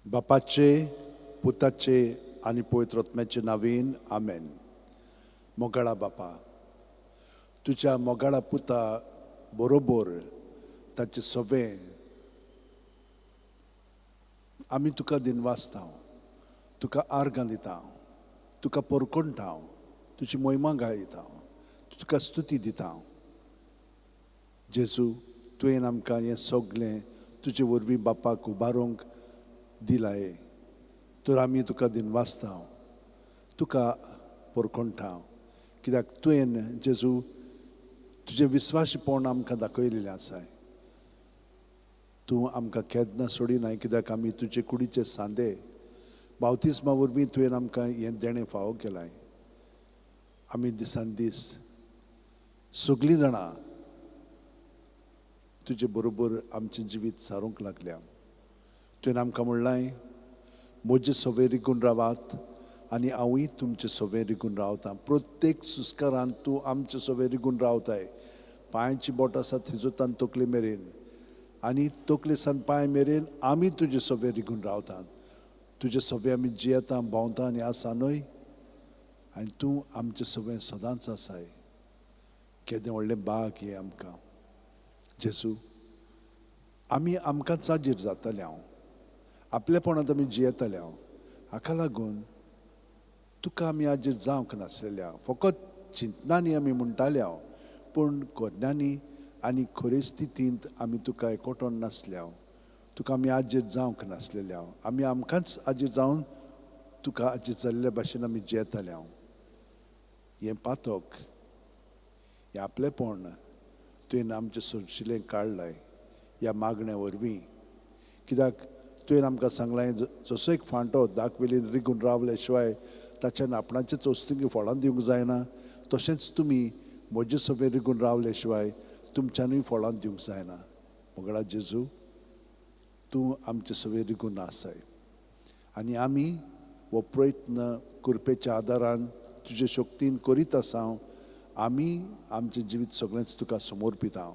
बापाचे, पुताचे आनी पवित्र आत्म्याचे नांवेन, आमेन. मोगाळा बापा, तुज्या मोगाळा पुता बरोबर ताचे सवे आमी तुका दिनवासता, तुका आर्गां दिता, तुका पोरकोणटा, तुजी मोहिमा गायता, तुका स्तुती दिता. जेजू, तुवें आमकां हें सगळें तुजे वरवीं बापाक उबारूंक दिलाय, तर आमी तुका दिनवासता, तुका पोरकोणटा, कित्याक तुवें जेजू तुजें विस्वासपण आमकां दाखयलेलें आसाय. तूं आमकां केन्ना सोडिनाय, कित्याक आमी तुजे कुडीचे सांदे. बावतिस्मा वरवीं तुवें आमकां हें देणें फावो केलां. आमी दिसान दीस सगळीं जाणां तुजे बरोबर आमचें जिवीत सारूंक लागल्या. तुवें आमकां म्हणलां, म्हजे सवे रिगून रावात आनी हांवूय तुमचे सवे रिगून रावतां. प्रत्येक सुस्कारान तूं आमचे सवे रिगून रावताय. पांयची बोट आसा थिजोतान तकले मेरेन आनी तकले सान पांय मेरेन आमी तुजे सवे रिगून रावतात. तुजे सवे आमी जियेता, भोंवता आनी आसा न्हय, आनी तूं आमचे सवे सदांच आसाय. केदें व्हडलें बाग हें आमकां जेजू. आमी आमकां चाजीर जाताले, हांव आपलेपणांत आमी जियेताले. हांव हाका लागून तुका आमी आजीर जावंक नासलेल्या, फकत चिंतनांनी आमी म्हणटाले हांव, पूण कोज्ञांनी आनी खरे स्थितींत आमी तुका एकवटोन नासले हांव, तुका आमी आजीर जावंक नासलेले हांव. आमी आमकांच आजीर जावन तुका आजीर जाल्ले भाशेन आमी जियेताले हांव. हें पातक, हें आपलेपण तुवें आमचें सोंशिल्लें काडलाय ह्या मागण्या वरवीं, कित्याक तुवें आमकां सांगलां, जसो एक फांटो दाखवेलीन रिगून रावले शिवाय ताच्यान आपणाचे चोस्तुंगी फळां दिवंक जायना, तशेंच तुमी म्हजे सवे रिगून रावले शिवाय तुमच्यानूय फळां दिवंक जायना. मोगळा जेजू, तूं आमचे सवे रिगून आसाय आनी आमी हो प्रयत्न कृपेच्या आदारान तुजे शक्तीन करीत आसा. आमी आमचें जिवीत सगळेंच तुका समर्पिता.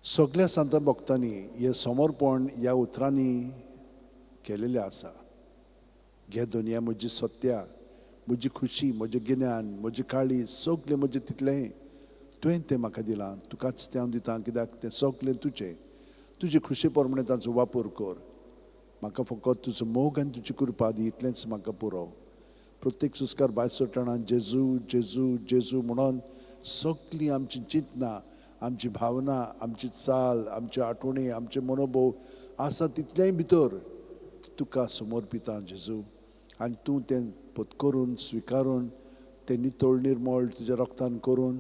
सगळ्या सांता भक्तांनी हें समर्पण ह्या उतरांनी केलेलें आसा. घे दुनिया म्हजी सत्या, म्हजी खुशी, म्हजें गिन्यान, म्हजी काळी, सगळें म्हजें तितलें तुवें तें म्हाका दिलां, तुकाच तें हांव दितां, कित्याक तें सगळें तुजें. तुजे खुशी प्रमाणे ताचो वापर कर. म्हाका फकत तुजो मोग आनी तुजी कृपा दी, इतलेंच म्हाका पुरो. प्रत्येक सुस्कार भायर सरतना जेजू जेजू जेजू म्हणून सगळीं आमची चिंतनां, आमची भावना, आमची चाल, आमची आठवणी, आमचे मनोभव आसा तितलेंय भितर तुका समर्पिता जेजू. आनी तूं तें पत्करून स्विकारून तें नितळ निर्मळ तुज्या रक्तान करून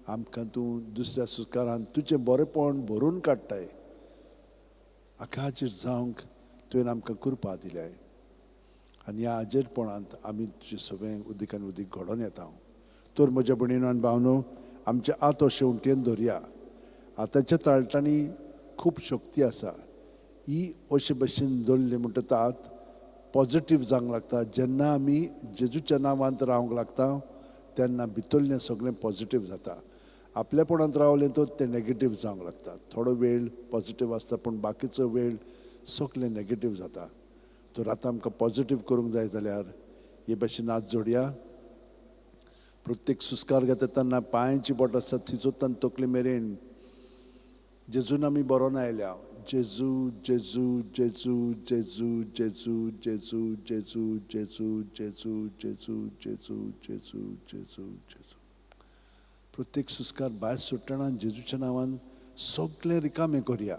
आमकां तूं दुसऱ्या सुस्कारान तुजें बरेपण भरून काडटाय. हाका हाजेर जावंक तुवें आमकां कृपा दिल्याय आनी ह्या आजेरपणांत आमी तुजें सगळें उदीक आनी उदीक घडोवन येता. तर म्हज्या भयणीनो आनी भावनो, आमच्या आत अशें उंटयेन धरया. आतांच्या ताळटांनी खूब शक्ती आसा. ही अशे भशेन धरली म्हणटकच आत पॉजिटीव जावंक लागता. जेन्ना आमी जेजूच्या नांवांत रावंक लागता तेन्ना भितरलें सगळें पॉजिटीव जाता. आपलेपणांत रावलें तर तें नेगेटीव जावंक लागता. थोडो वेळ पॉजिटीव आसता पूण बाकीचो वेळ सगळें नेगेटीव जाता. तर आतां आमकां पॉजिटीव करूंक जाय जाल्यार हे भशेन हात जोडया. प्रत्येक सुस्कार घेता तेन्ना पांयांची बोट आसा थिजोतान तकले मेरेन जेजून आमी बरोवन आयल्या. जेजू जेजू जेजू जेजू जेजू जेजू जेजू जेजू जेजू जेजू जेजू जेजू जेजू जेजू. प्रत्येक सुस्कार भायर सुट्टना जेजूच्या नांवान सगळें रिकामें करया.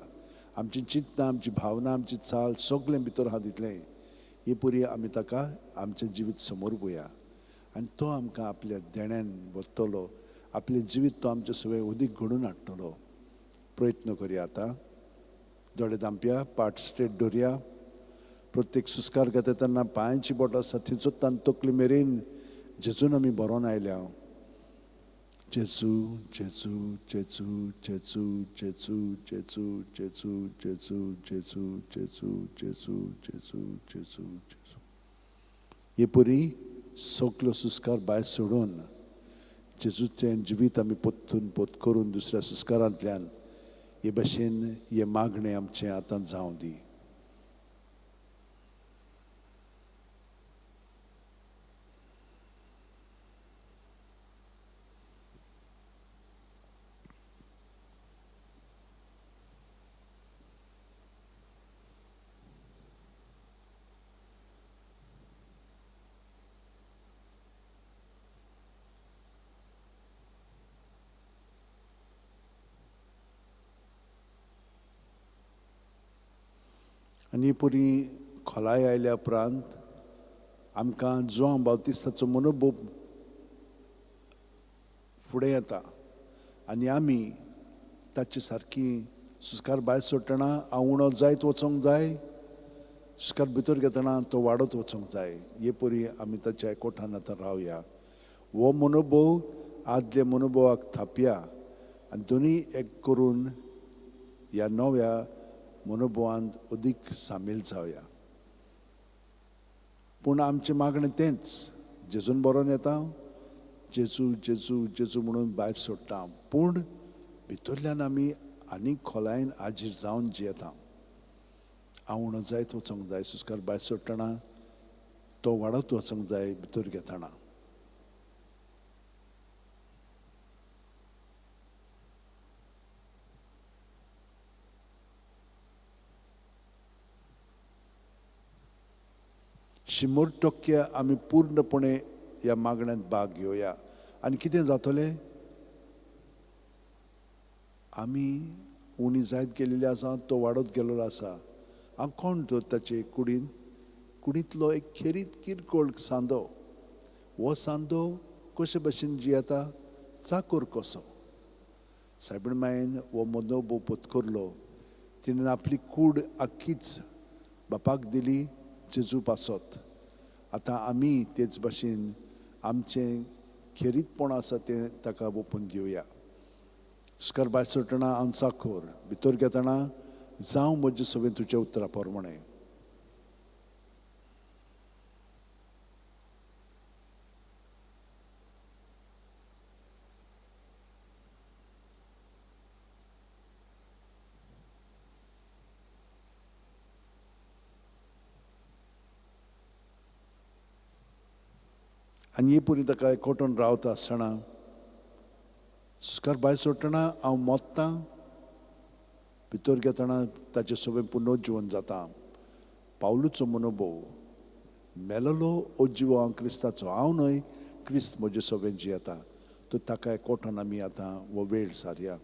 आमची चिंतनां, आमची भावना, आमची चाल सगळें भितर आहा तितलें हे पुरी आमी ताका आमचें जिवीत समर्पुया आनी तो आमकां आपल्या देण्यान वतलो. आपलें जिवीत तो आमचें सगळें उदीक घडोवन हाडटलो. प्रयत्न करया. आतां दोळे धांपया, पाट स्ट्रेट दवरया. प्रत्येक सुस्कार घेता तेन्ना पांयांची बोट आसा थंयचो तकली मेरेन जेजून आमी बरोवन आयल्या. जेजू जेजू जेजू जेजू जेजू जेजू जेजू जेजू जेजू जेजू जेजू जेजू जेजू जेजू. हे परी सगलो सुस्कार भायर सोडून जेजूचें जिवीत आमी पोत्तून पोत करून दुसऱ्या सुस्कारांतल्यान हे भशेन हे मागणें आमचें आतां जावं दी. आनी पुरी खोलाय आयल्या उपरांत आमकां जुआंव बाप्तिस्ताचो मनोभोव फुडें येता आनी आमी ताचे सारकी सुस्कार भायर सोडटना हांव उणो जायत वचोंक जाय, सुस्कार भितर घेतना तो वाडत वचोंक जाय. हे परी आमी ताच्या एकवटान आतां रावया. हो मनोभोव आदल्या मनोभोवाक थापया आनी दोनूय एक करून ह्या नव्या मनोभोवांत अदीक सामील जावया. पूण आमचें मागणें तेंच, जेजून बरोवन येता, जेजू जेजू जेजू म्हणून भायर सोडटा, पूण भितरल्यान आमी आनीक खोलायेन आजीर जावन जियेता. हांव उणो जायत वचोंक जाय, सुस्कार भायर सोडटना तो वाडत वचोंक जाय भितर घेतना. 100% आमी पूर्णपणे ह्या मागण्यांत भाग घेवया. आनी कितें जातलें, आमी उणी जायत गेल्ली आसा, तो वाडत गेल्लो आसा. हांव कोण तर ताचे कुडींत, कुडींतलो एक खेरीत किरकोळ सांदो. हो सांदो कशे भशेन जियेता, चाकोर कसो. सायबीण मायेन हो मनोभोव पत्करलो. तिणें आपली कूड आख्खीच बापाक दिली जेजू पासत. आतां आमी तेच भाशेन आमचें खेरीतपण आसा तें ताका ओपून दिवया. सुस्कार भायर सोडटना हांव चाखोर, भितर घेतना जावं म्हजे सवें तुज्या उतरा प्रमाणें. आनी हे पुरी ताका एकवटून रावता आसतना सुस्कार भायर सोडटना हांव मोत्तां, भितर घेतना ताचे सवें पुनर्जिवन जाता. पावलूचो मनोभोव, मेलोलो अजिवो हांव क्रिस्ताचो, हांव न्हय क्रिस्त म्हजे सवें जियेता. तर ताका एकवटान आमी आतां हो वेळ सारया.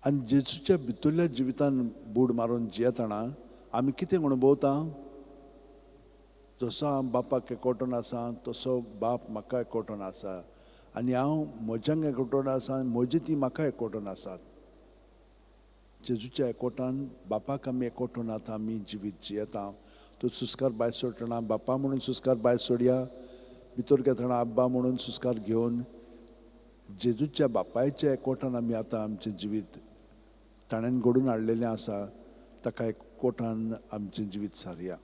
आनी जेजूच्या भितरल्या जिवितान बूड मारून जियेतना आमी कितें अणभवता, जसो हांव बापाक एकवटून आसा तसो बाप म्हाका एकवटून आसा, आनी हांव म्हज्यांक एकवटून आसा, म्हजी ती म्हाका एकवटून आसात. जेजूच्या एकवटान बापाक आमी एकवटून आतां आमी जिवीत जियेता. तो सुस्कार भायर सोडटना बापा म्हणून सुस्कार भायर सोडया, भितर घेतना आब्बा म्हणून सुस्कार घेवन जेजूच्या बापायच्या एकवटान आमी आतां आमचें जिवीत ताणें घडून हाडलेलें आसा, ताका एकवटान आमचें जिवीत सारया.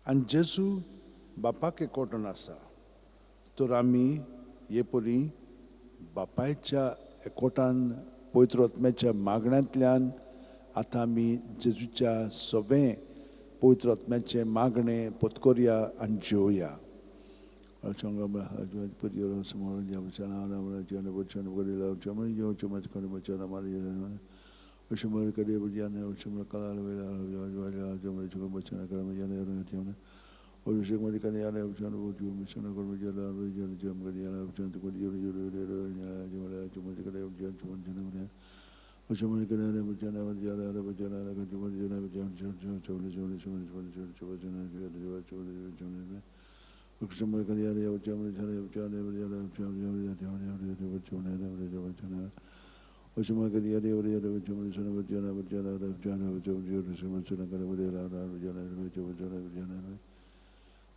आनी जेजू बापाक एकवटून आसा, तर आमी हे परी बापायच्या एकवटान पवित्र आत्म्याच्या मागण्यांतल्यान आतां आमी जेजूच्या सवें पवित्र आत्म्याचें मागणें पत्करया आनी जेवया.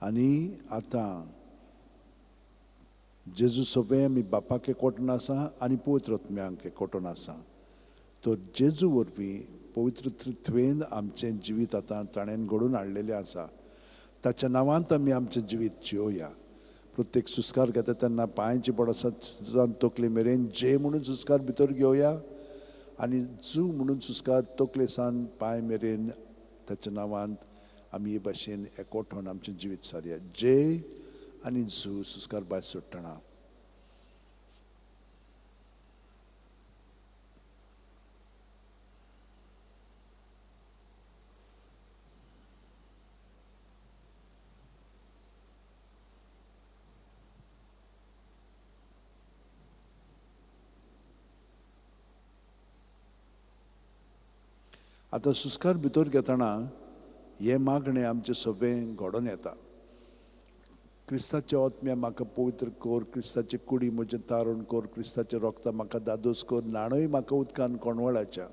आनी आतां जेजू सोबे आमी बापाक एकवटून आसा आनी पवित्र आत्म्यांक एकवटून आसा. तर जेजू वरवीं पवित्र त्रित्वेन आमचें जिवीत आतां ताणें घडोवन हाडलेलें आसा. ताच्या नांवांत आमी आमचें जिवीत जियोया. प्रत्येक सुस्कार घेता तेन्ना पांयांची बोडां तकले मेरेन जे म्हणून सुस्कार भितर घेवया आनी जू म्हणून सुस्कार तकले सान पांय मेरेन ताच्या नांवांत आमी हे भाशेन एकवटून आमचें जिवीत सारया. जे आनी जू सुस्कार भायर सोडटना. आतां सुस्कार भितर घेतना हें मागणें आमचें सगळें घडोवन येता. क्रिस्ताच्या आत्म्या म्हाका पवित्र कर, क्रिस्ताचे कुडी म्हजें तारण कर, क्रिस्ताचें रोगता म्हाका दादोस कर, न्हाणय म्हाका उदकान कोणवळाच्या,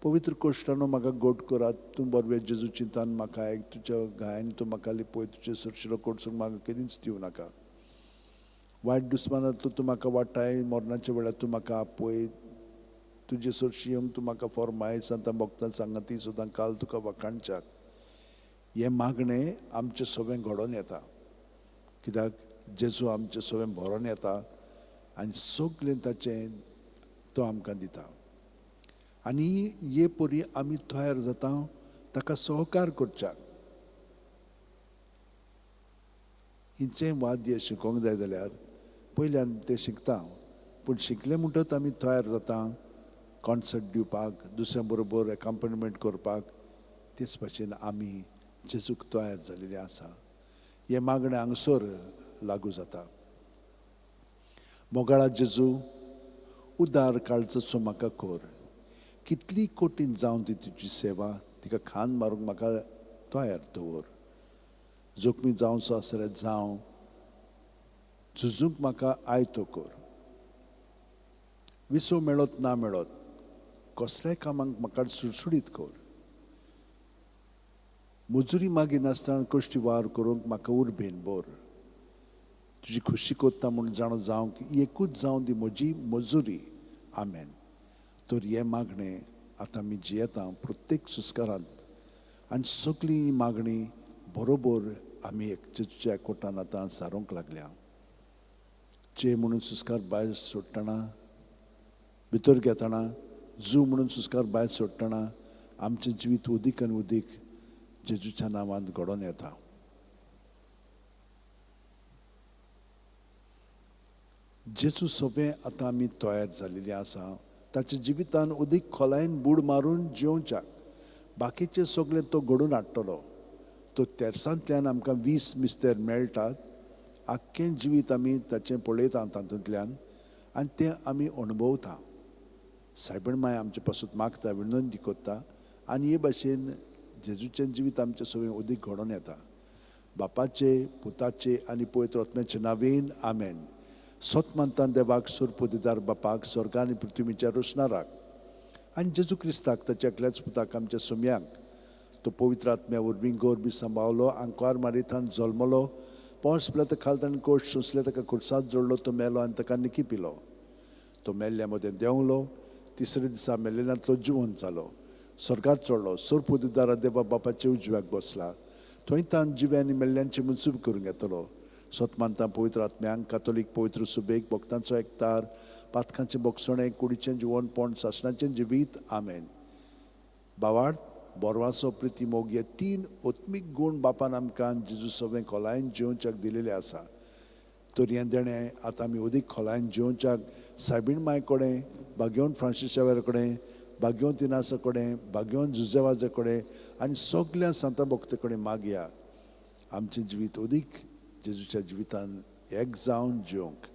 पवित्र कोश्टानो म्हाका गोट करात, तूं बरवे जेजू चिंतान म्हाका आयक, तुज्या घायांनी तूं म्हाका लिपय, तुजे सरशिलो कडसून म्हाका केदींच दिवं नाका. वायट दुस्मानांतलो तूं म्हाका वाटाय, मरणाच्या वेळार तूं म्हाका आपय, तुजे सरशी येवंक तूं म्हाका फॉर्माय, सांतां भक्तां सांगाती सुद्दां काल तुका वाखाणच्याक. हें मागणें आमचें सगळें घडोवन येता. कित्याक जेजू आमचें सगळें भरोन येता आनी सगळें ताचें तो आमकां दिता. आनी हे परी आमी तयार जाता ताका सहकार करच्याक. हिचें वाद्य शिकोवंक जाय जाल्यार पयल्यान तें शिकता, पूण शिकलें म्हणटच आमी तयार जाता कॉन्सर्ट दिवपाक, दुसऱ्यां बरोबर एकाम्पनिमेंट करपाक. तेच भाशेन आमी जेजूक तयार जाल्लें आसा. हें मागणें हांगसर लागू जाता. मोगाळा जेजू, उदार काळजाचो म्हाका कर, कितली कठीण जावन ती तुजी सेवा, तिका खान मारूंक म्हाका तयार दवर. जोखमी जावचो आसल्यार जावं, झुजूंक म्हाका आयतो कर. विसव मेळत ना मेळत कसल्याय कामाक म्हाका सुडसुडीत कर. मजुरी मागिनासतना कश्टी वावर करूंक म्हाका उर्बेन भर. तुजी खुशी करता म्हूण जाणो जावंक एकूच जावं दी म्हजी मजुरी. आमेन. तर हें मागणें आतां आमी जियेता प्रत्येक सुस्कारांत आनी सगळीं मागणी बरोबर आमी एक जेजूच्या एकवटान आतां सारूंक लागल्या. जे म्हणून सुस्कार भायर सोडटना, भितर घेतना, जू म्हणून सुस्कार भायर सोडटना आमचें जिवीत उदीक आनी उदीक जेजूच्या नांवान घडोवन येता. जेजू सगळें आतां आमी तयार जाल्लेली आसा ताच्या जिवितान उदीक खोलायेन बूड मारून जियोवच्याक. बाकीचें सगळें तो घडोवन हाडटलो. तो तेरसांतल्यान आमकां 20 मिस्तेर मेळटात. आख्खें जिवीत आमी ताचें पळयता तातूंतल्यान आनी तें आमी अणभवता. सायबण माय आमचे पासून मागता, विनंती करता आनी हे भाशेन जेजूचें जिवीत आमचें सगळें उदीक घडोवन येता. बापाचे, पुताचे आनी पवित्र आत्म्याचे नांवेन आमेन. सत मानता देवाक, सुरपुतीदार बापाक, स्वर्गा आनी पृथ्वीच्या रोशनाराक आनी जेजू क्रिस्ताक ताच्या एकल्याच पुताक आमच्या सोम्याक, तो पवित्र आत्म्या वरवीं गोरबी सांबावलो, आंकवार मारिथान जल्मलो, पावस पिलो ताका खाल ताणें कोश सोंसले, ताका खुर्सांत जोडलो, तो मेलो आनी ताका निकी पिलो. तो मेल्ल्या मदें देंवलो, तिसऱ्या दिसा मेल्लेल्यांतलो जिवंत जालो, स्वर्गात चडलो, सुरपुतीदारा देवा बापाच्या उजव्याक बसला, थंय तान जिव्या आनी मेल्ल्यांची मनसूब करूंक येतलो. सत मानता पवित्र आत्म्यांक, कातोलीक पवित्र सुबेक, भक्तांचो एकतार, पातकांचें बोगसणें, कुडीचें जिवनपण, सासणाचें जिवीत. आमेन. बावार्थ, बोरवासो, प्रिती, मोग हे 3 आत्मीक गूण बापान आमकां जेजू सगळें खोलायेन जियोवच्याक दिलेलें आसा. तर हें देणें आतां आमी अदीक खोलायेन जियोवच्याक सायबीण माय कडेन, बागेवन फ्रांसीस शावेरा कडेन, बागेवन तिनासा कडेन, बागेवन जुजेवाजा कडेन आनी सगल्या सांता भक्ता कडेन मागया आमचें जिवीत अदीक जेजूच्या जिवितान एक जावन जिवंक.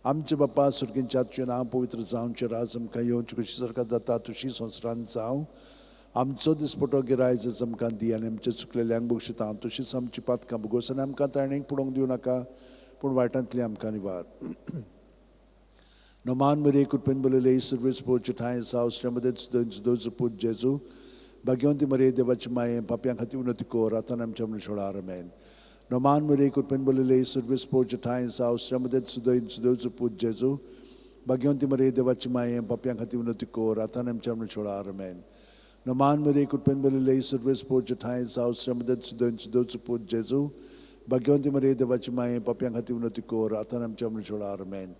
आमचे बापा सुर्गींच्या तुजें नांव पवित्र जावचें, राज आमकां येवचें, कशी सरकार जाता तुशी संवसारांत जावं. आमचो दिसपटो गिरायज आमकां दी आनी आमचे चुकलेल्यांक बक्षिता तशीच आमची पातकां भोगोस आनी आमकां ताणेक पडोवंक दिवं नाका, पूण वायटांतली आमकां निवार. नमान मरिये कृपेन भरलेले, सर्वेस्पोरचे ठांय आसा, श्रीमतीत सुदैव पूत जेजू, भाग्यवंती मरिये देवाची माये, पापयां खातीर विनवती कर आतां आमच्या मृत्यूवेळार. आमेन. नमान मरिये कृपेन भरलेले, सर्वेस्पोरचे ठांय आसा, श्रीमतीत सुदैव पूत जेजू, भाग्यवंती मरिये देवाची माये, पापयां खातीर विनवती कर आतां आमच्या मृत्यूवेळार. आमेन. नमान मरिये कृपेन भरलेले, सर्वेस्पोरचे ठांय आसा, श्रीमतीत सुदैव पूत जेजू, भाग्यवंती मरिये देवाची माये, पापयां खातीर विनवती कर आतां आमच्या मृत्यूवेळार. आमेन.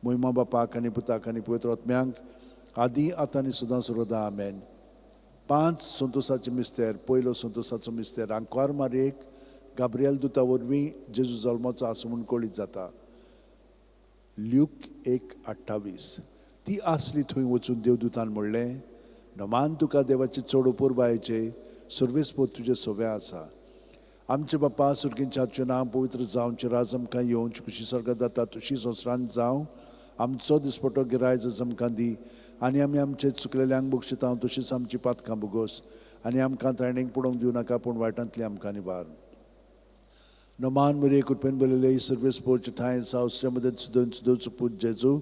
मोहिमा बापाक आनी पुताक आनी पवित्र आत्म्यांक, आदी आतां आनी सदां सर्वदा. आमेन. 5 संतोसाचे मिस्तेर. पयलो संतोसाचो मिस्तेर, आंकवार मारयेक गाब्रियल दुता वरवीं जेजू जल्माचो आसा म्हूण कळीत जाता. ल्यूक 1:28. ती आसली थंय वचून देवदूतान म्हणलें, नमान तुका देवाचे चड उपुरबायेचे, सर्वेस्पोर तुजे सव्या आसा. आमचे बापा सुर्गींच्या तुजें नांव पवित्र जावचें, राज आमकां येवचें, खुशी स्वर्गांत जाता तशी संवसारांत जावं. आमचो दिसपटो गिरायज आमकां दी आनी आमी आमचे चुकलेल्यांक बक्षिता तशीच आमची पातकां भोगोस आनी आमकां ताणेक पडोवंक दिवं नाका, पूण वायटांतली आमकां निवार. नमान मरिये कृपेन भरलेले, सर्वेस्पोरचे ठांय आसा, श्रीमतीत सुदैव पूत जेजू,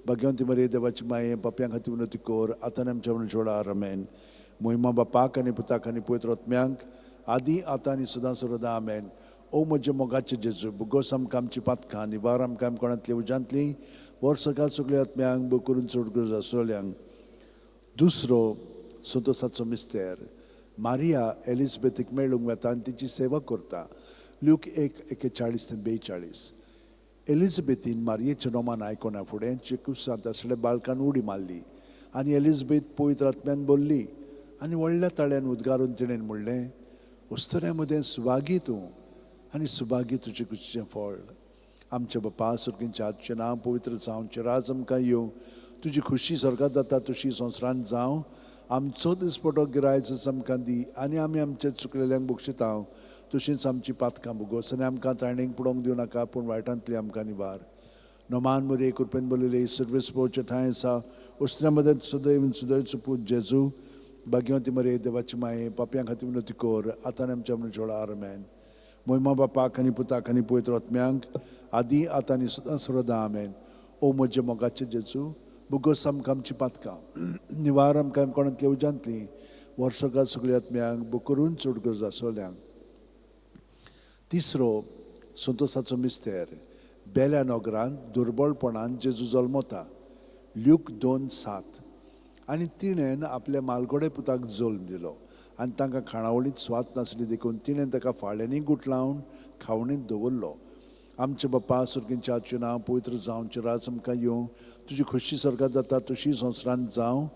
भाग्यवंती मरिये देवाची माये, पापयां खातीर विनवती कर आतां आमच्या मृत्यूवेळार. आमेन. मोहिमा बापाक आनी पुताक आनी पवित्र आत्म्यांक, आदी आतां आनी सदां सर्वदा. आमेन. ओ म्हजे मोगाचे जेजू, भुगोस आमकां आमची पातकां, निवार आमकां कोणांतली उज्यांतली, वर्सकाळ सगळ्या आत्म्यांक बो करून चड गरज आसलेल्यांक. दुसरो संतोसाचो मिस्तेर, मारिया एलिजबेथीक मेळूंक वता आनी तिची सेवा करता. ल्यूक 1:41 ते 42. एलिजबेथीन मारियेचें नोमान आयकना फुडें चिकुसांत आसलेल्या बाळकान उडी मारली आनी एलिजबेथ पवित्र आत्म्यान भरली आनी व्हडल्या ताळ्यान उद्गारून तिणें म्हणलें, उस्तऱ्या मदें सुभागी तूं आनी सुभागी तुजें कुशीचें फळ. आमच्या बापा सुर्गींच्या तुजें नांव पवित्र जावचें, राज आमकां येवं, तुजी खुशी स्वर्गांत जाता तशी संवसारांत जावं. आमचो दिसपटो गिरायच आमकां दी आनी आमी आमचे चुकलेल्यांक बक्षिता तशींच आमची पातकां भोगोस आनी आमकां ताणेक पडोवंक दिवं नाका, पूण वायटांतली आमकां निवार. नमान मरिये कृपेन भरलेले, सर्वेस्पोरचे ठांय आसा, उस्तऱ्या मदें सदैव सुदैवचो पूत जेजू, भाग्यवंती मरिये देवाची माये, पापयां खातीर विनवती कर आतां आमच्या मृत्यूवेळार. आमेन. मोहिमा बापाक आनी पुताक आनी पवित्र आत्म्यांक, आदी आतां आनी सदां सर्वदा. आमेन. ओ म्हजे मोगाचे जेजू, भोगोस आमकां आमची पातकां, निवार आमकां कोणांतली उज्यांतली, वर्सकाळ सगळ्या आत्म्यांक बो करून चड गरज आसलेल्यांक. तिसरो संतोसाचो मिस्तेर, बेल्या नगरांत दुर्बळपणान जेजू जल्मता. ल्यूक 2:7. आनी तिणें आपल्या मालगोडे पुताक जल्म दिलो आनी तांकां खाणावळींत स्वाद नासली देखून तिणें ताका फाळ्यांनी गुटलावन खावणींत दवरलो. आमचे बापा सुर्गींच्या तुजें नांव पवित्र जावचें, राज आमकां येवं, तुजी खुशी स्वर्गांत जाता तशी संवसारांत जावं.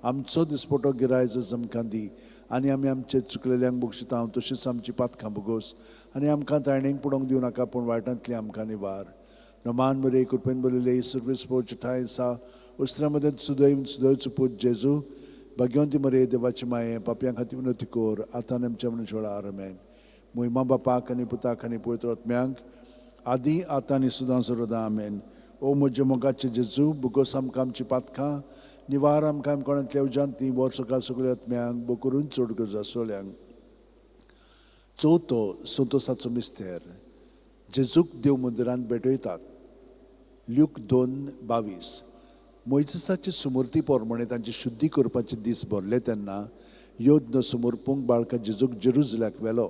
आमचो दिसपटो गिरायज आमकां दी आनी आमी आमचे चुकलेल्यांक बक्षिता तशीच आमची पातकां भोगोस आनी आमकां ताणेक पडोवंक दिवं नाका, पूण वायटांतली आमकां निवार. नमान मरिये कृपेन भरलेले, सर्वेस्पोरचे ठांय आसा, उस्तऱ्या मदें सुदैव सुदैवचो पूत जेजू, भाग्यवंती मरिये देवाची माये, पापयां खातीर विनवती कर आतां आमच्या मृत्यूवेळार. आमेन. मोहिमा बापाक आनी पुताक आनी पवित्र आत्म्यांक, आदी आतां आनी सदां सर्वदा. आमेन. ओ म्हजे मोगाचे जेजू, भोगोस आमकां आमची पातकां, निवार आमकां कोणांतल्या उज्यांतली, वर्सकाळ सगळ्या आत्म्यांक बो करून चड गरज आसलेल्यांक. चवथो संतोसाचो मिस्तेर, जेजूक देव मंदिरांत भेटयतात. ल्यूक 2:22. मोयजेसाचे सुमूर्ती प्रमाणे तांची शुद्धी करपाचे दीस भरले तेन्ना यज्ञ समर्पूंक बाळका जेजूक जेरुजल्याक व्हेलो.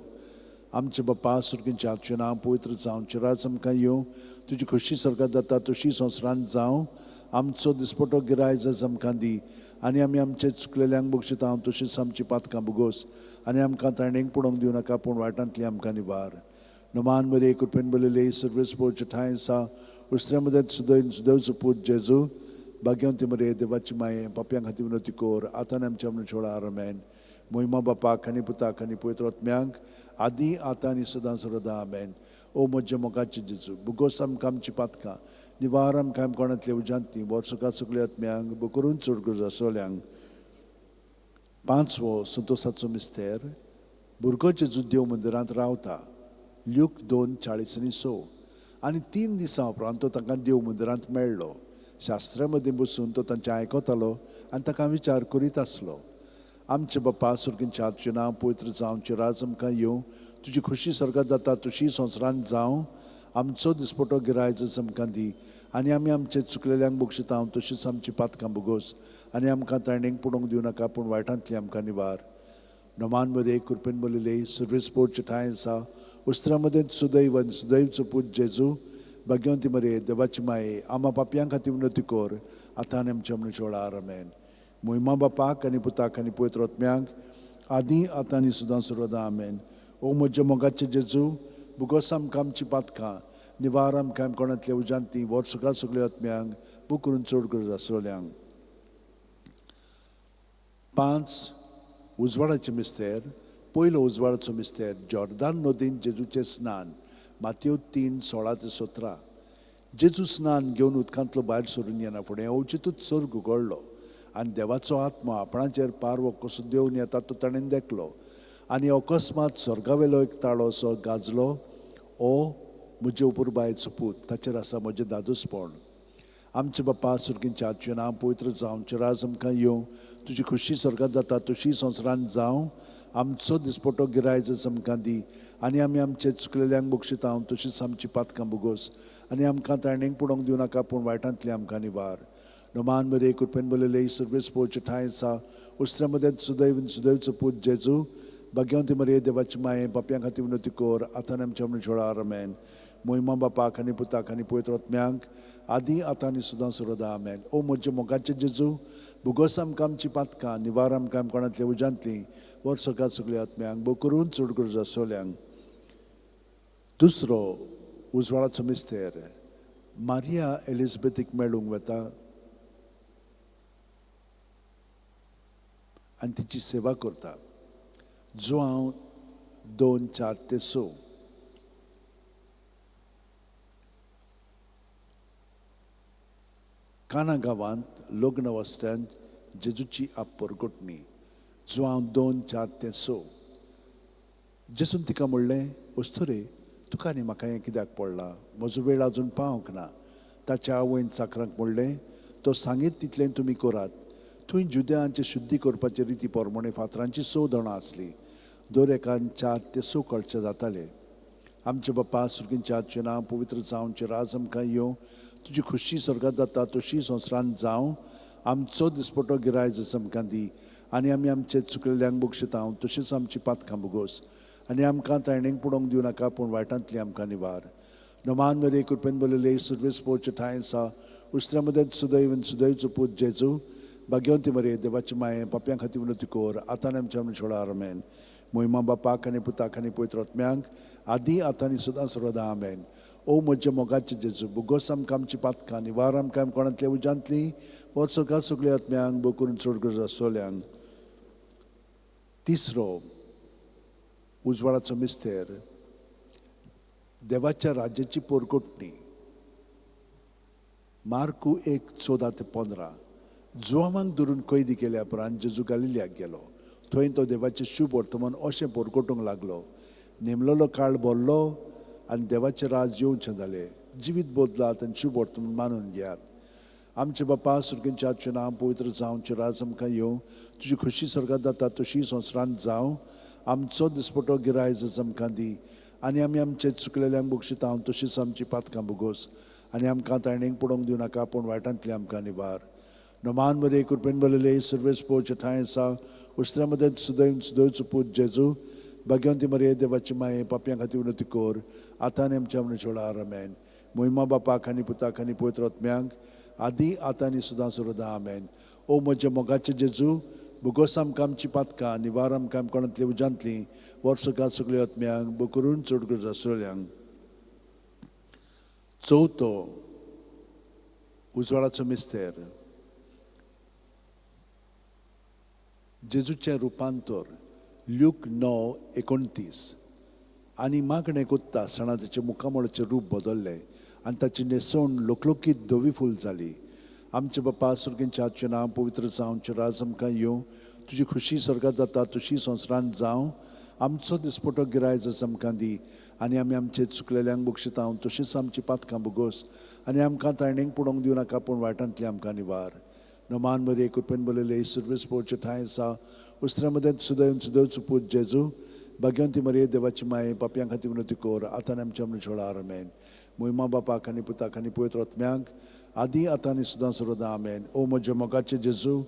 आमचे बापा सुर्गींच्या तुजें नांव पवित्र जावचें, राज आमकां येवं, तुजी खुशी स्वर्गांत जाता तशी संवसारांत जावं. आमचो दिसपटो गिरायज आमकां दी आनी आमी आमचे चुकलेल्यांक बक्षिता तशीच आमची पातकां भोगोस आनी आमकां ताणेक पडोवंक दिवं नाका, पूण वायटांतली आमकां निवार. नमान मरिये कृपेन भरलेले, सर्वेस्पोरचे ठांय आसा, उस्तऱ्या मदें सुदैव सुदैवचो पूत जेजू, भाग्यवंती मरिये देवाची माये, पापयां खातीर विनवती कर आतां आमच्या मृत्यूवेळार. आमेन. मोहिमा बापाक आनी पुताक आनी पवित्र आत्म्यांक, आदी आतां आनी सदां सर्वदा. आमेन. ओ म्हज्या मोगाचे जेजू, भोगोस आमकां आमची पातकां, निवार आमकां कोणांतल्या उज्यांतली, वर्सकाळ सगळ्या आत्म्यांक बो करून चड गरज आसलेल्यांक. पांचवो संतोसाचो मिस्तेर, भुरगो जेजू देव मंदिरांत रावता. ल्यूक 2:40 आणि 6. आनी 3 दिसां उपरांत तो तांकां देव मंदिरांत मेळ्ळो. शास्त्रा मदीं बसून तो तांचें आयकतालो आनी ताका विचार करीत आसलो. आमचे बापा सर्गींच्या, तुजें नांव पवित्र जावं, तुजें राज आमकां येवं, तुजी खुशी स्वर्गात जाता तशी संवसारांत जावं. आमचो दिसपटो गिरायच आमकां दी आनी आमी आमचे चुकलेल्यांक बक्षिता तशीच आमची पातकां भोगोस आनी आमकां ताणेंक पडोवंक दिवं नाका, पूण वायटांतली आमकां निवार. नमान मरे कृपेन बोलिले, सर्वेस्पोर्टचे ठांय आसा, उस्त्रा मदें सुदैव आनी सुदैवचो पूत जेजू, भाग्यवंती मरे देवाची माये, आमा पापयां खातीर विनवती कर आतां आनी आमच्या मरणाच्या वेळार. आमेन. मोहिमा बापाक आनी पुताक आनी पवित्र आत्म्याक, आदी आतां आनी सदां सर्वदा. आमेन. ओ म्हज्या मोगाचे जेजू, भुगोस आमकां आमची पातकां, निवार आमकां कोणांतल्या उज्यांतली, व्हर सगळ्या सगळ्या आत्म्यांक, बू करून चड गरज आसलेल्यांक. 5 उजवाडाचे मिस्तेर. पयलो उजवाडाचो मिस्तेर, जॉर्दान नदीन जेजूचें स्नान, मातयो 3:16-17. जेजू स्नान घेवन उदकांतलो भायर सरून येना फुडें अवचितूच सर्ग उगडलो आनी देवाचो आत्मा आपणाचेर पारवो कसो देंवन येता तो ताणें देखलो. आनी अकस्मात स्वर्गावेलो एक ताळो असो गाजलो, ओ म्हजे अपुरबायेचो पूत, ताचेर आसा म्हजें दादोसपण. आमचे बापा सर्गींच्या, तुजें नांव पवित्र जावं, तुजें राज आमकां येवं, तुजी खुशी स्वर्गात जाता तशी संवसारांत जावं. आमचो दिसपटो गिरायच आमकां दी आनी आमी आमचे चुकलेल्यांक बक्षिता तशीच आमची पातकां भोगोस आनी आमकां ताणेंक पडोवंक दिवं नाका, पूण वायटांतली आमकां निवार. नमान मरे कृपेन बोलिले, सर्वेस्पोर्टचे ठांय आसा, उस्त्रा मदें सुदैव सुदैवचो पूत जेजू, भाग्यवंती मरे देवाची माये, पापयां खातीर विनवती कर आतां आनी आमच्या मरणाच्या वेळार. आमेन. मोहिमा बापाक आनी पुताक आनी पवित्र आत्म्याक, आदी आतां आनी सदां सर्वदा. आमेन. ओ म्हज्या मोगाचे जेजू, भोगोस आमकां आमची पातकां, निवार आमकां कोणांतल्या उज्यांतली, व्हर सगळ्या सगळ्या आत्म्यांक, बो करून चड गरज आसलेल्यांक. दुसरो उजवाडाचो मिस्तेर, मारिया एलिझाबेथीक मेळूंक वता आनी तिची सेवा करता. जुआंव 2:4-6. काना गांवांत लग्न वस्त्यांत जेजूची आपपरगटणी, जुआंव 2:4-6. जेजून तिका म्हणलें, अस्तुरे, तुका आनी म्हाका हें कित्याक पडलां? म्हजो वेळ अजून पावंक ना. ताच्या आवयन चाकरांक म्हणलें, तो सांगीत तितलें तुमी करात. थंय जुद्यांचे शुद्धी करपाचे रिती प्रमाणे फातरांची 6 दणां आसली, दर एकान 4 ते 6 कळचे जाताले. आमचे बापा सर्गींच्या, तुजें नांव पवित्र जावं, तुजें राज आमकां येवं, तुजी खुशी स्वर्गात जाता तशी संवसारांत जावं. आमचो दिसपटो गिरायच आमकां दी आनी आमी आमचे चुकलेल्यांक बक्षिता तशीच आमची पातकां भोगोस आनी आमकां ताणेंक पडोवंक दिवं नाका, पूण वायटांतली आमकां निवार. नमान मरे कृपेन बोलिले, सर्वेस्पोर्टचे ठांय आसा, उस्त्रा मदें सुदैव सुदैवचो पूत जेजू, भाग्यवंती मरे देवाची माये, पापयां खातीर विनवती कर आतां आनी आमच्या मरणाच्या वेळार. आमेन. मोहिमा बापाक आनी पुताक आनी पवित्र आत्म्याक, आदी आतां आनी सदां सर्वदा. आमेन. ओ म्हज्या मोगाचे जेजू, भोगोस आमकां आमची पातकां, निवार आमकां कोणांतल्या उज्यांतली, व्हर सगळ्या सगळ्या आत्म्यांक, बो करून चड गरज आसलेल्यांक. तिसरो उजवाडाचो मिस्तेर, देवाच्या राज्याची पोरकोटणी, मार्कू 1:14-15. जुआवांक धरून कैदी केल्या उपरांत जेजू गालिलियाक गेलो. थंय तो देवाचें शुभ वर्तमान अशें पोरकोटूंक लागलो, नेमलेलो काळ भरलो आनी देवाचें राज येवचें जालें. जिवीत बदलात आनी शुभ वर्तमान मानून घेयात. आमचे बापा सर्गींच्या, तुजें नांव पवित्र जावं, तुजें राज आमकां येवं, तुजी खुशी स्वर्गात जाता तशी संवसारांत जावं. आमचो दिसपटो गिरायच आमकां दी आनी आमी आमचे चुकलेल्यांक बक्षिता तशीच आमची पातकां भोगोस आनी आमकां ताणेंक पडोवंक दिवं नाका, पूण वायटांतली आमकां निवार. नमान मरे कृपेन बोलिले, सर्वेस्पोर्टचे ठांय आसा, उस्त्रा मदें सुदैव सुदैवचो पूत जेजू, भाग्यवंती मरे देवाची माये, पापयां खातीर विनवती कर आतां आनी आमच्या मरणाच्या वेळार. आमेन. मोहिमा बापाक आनी पुताक आनी पवित्र आत्म्याक, आदी आतां आनी सदां सर्वदा. आमेन. ओ म्हज्या मोगाचे जेजू, भोगोस आमकां आमची पातकां, निवार आमकां कोणांतली उज्यांतली, व्हर सगळ्या सगळ्या आत्म्यांक, बो करून चड गरज आसलेल्यांक. चवथो उजवाडाचो मिस्तेर, जेजूचें रुपांतर, ल्यूक 9:29. आनी मागणें कोत्ता आसतना ताचें मुखामळाचें रूप बदल्लें आनी ताची न्हेसवण लोकलोकीत धवी फूल जाली. आमचे बापा सर्गींच्या, तुजें नांव पवित्र जावं, तुजें राज आमकां येवं, तुजी खुशी स्वर्गात जाता तशी संवसारांत जावं. आमचो दिसपटो गिरायच आमकां दी आनी आमी आमचे चुकलेल्यांक बक्षिता तशीच आमची पातकां भोगोस आनी आमकां ताणेंक पडोवंक दिवं नाका, पूण वायटांतली आमकां निवार. नमान मरे कृपेन बोलिले, सर्वेस्पोर्टचे ठांय आसा, उस्त्र्या मदें सुदैव सुदैवचो पूत जेजू, भाग्यवंती मरिये देवाची माये, पापयां खातीर विनवती कर, आतां आनी आमच्या मरणाच्या वेळार आमेन. मोहिमा बापाक आनी पुताक आनी पवित्र आत्म्याक, आदी आतां आनी सदां सर्वदां आमेन. ओ म्हज्या मोगाचे जेजू,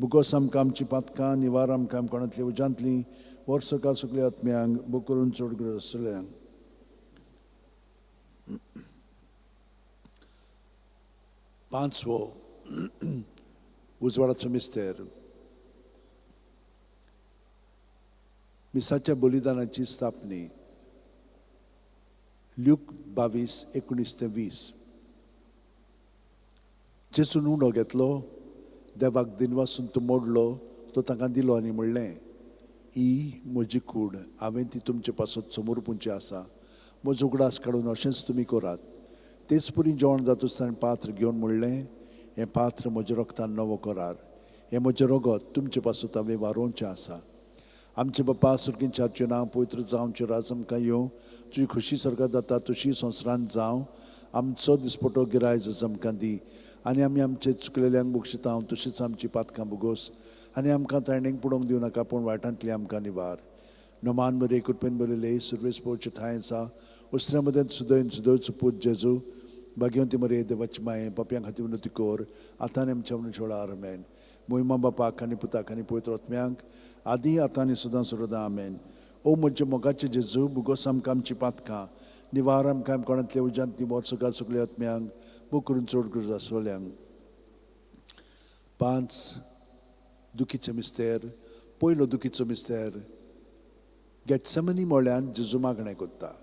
बुगोस आमकां आमची पातकां, निवार आमकां कोणांतली उज्यांतली, वर्स सकाळ सगल्या आत्म्यांक, बोक करून चड गरज आसतल्यांक. पांचवो उजवाडाचो मिस्तेर, मिसाच्या बलिदानाची स्थापनी. ल्यूक 22:19-20. जेजून उंडो घेतलो, देवाक दिनवासून तो मोडलो, तो तांकां दिलो आनी म्हणलें, ही म्हजी कूड, हांवें ती तुमचे पासत समर्पूंची आसा, म्हजो उगडास काडून अशेंच तुमी करात. तेच परी जेवण जातूच ताणें पात्र घेवन म्हणलें, हें पात्र म्हज्या रगतान नवो करार, हें म्हजें रगत तुमचे पासत हांवें वारोवचें आसा. आमचे बापा सुर्गींच्या तुजें नांव पवित्र जावं, तुजें राज आमकां येवं, तुजी खुशी स्वर्गात जाता तशी संवसारांत जावं. आमचो दिसपटो गिरायज आमकां दी, आनी आमी आमचे चुकलेल्यांक बक्षिता तशीच आमची पातकां भोगोस, आनी आमकां ताणेंक पडोवंक दिवं नाका, पूण वायटांतली आमकां निवार. नमान बरे कृपेन बरयले सुरवेस पोवचे ठांय आसा, उस्त्र्या मदें सुदैव सुदैवचो पूत जेजू, भाग्यवंती मरिये देवाची माये, पापयां खातीर विनवती कर, आतां आनी आमच्या मरणाच्या वेळार आमेन. मोहिमा बापाक आनी पुताक आनी पवित्र आत्म्याक, आदी आतां आनी सदां सर्वदां आमेन. ओ म्हज्या मोगाचे जेजू, बुगोस आमकां आमची पातकां, निवार आमकां कोणांतल्या उज्यांत निवळ सगळ्या सगल्या आत्म्यांक, बोक करून चड गरज आसतल्यांक. पांच दुखीचो मिस्तेर. पयलो दुखीचो मिस्तेर, गेत्सेमनी मोळ्यान जेजू मागणें करता.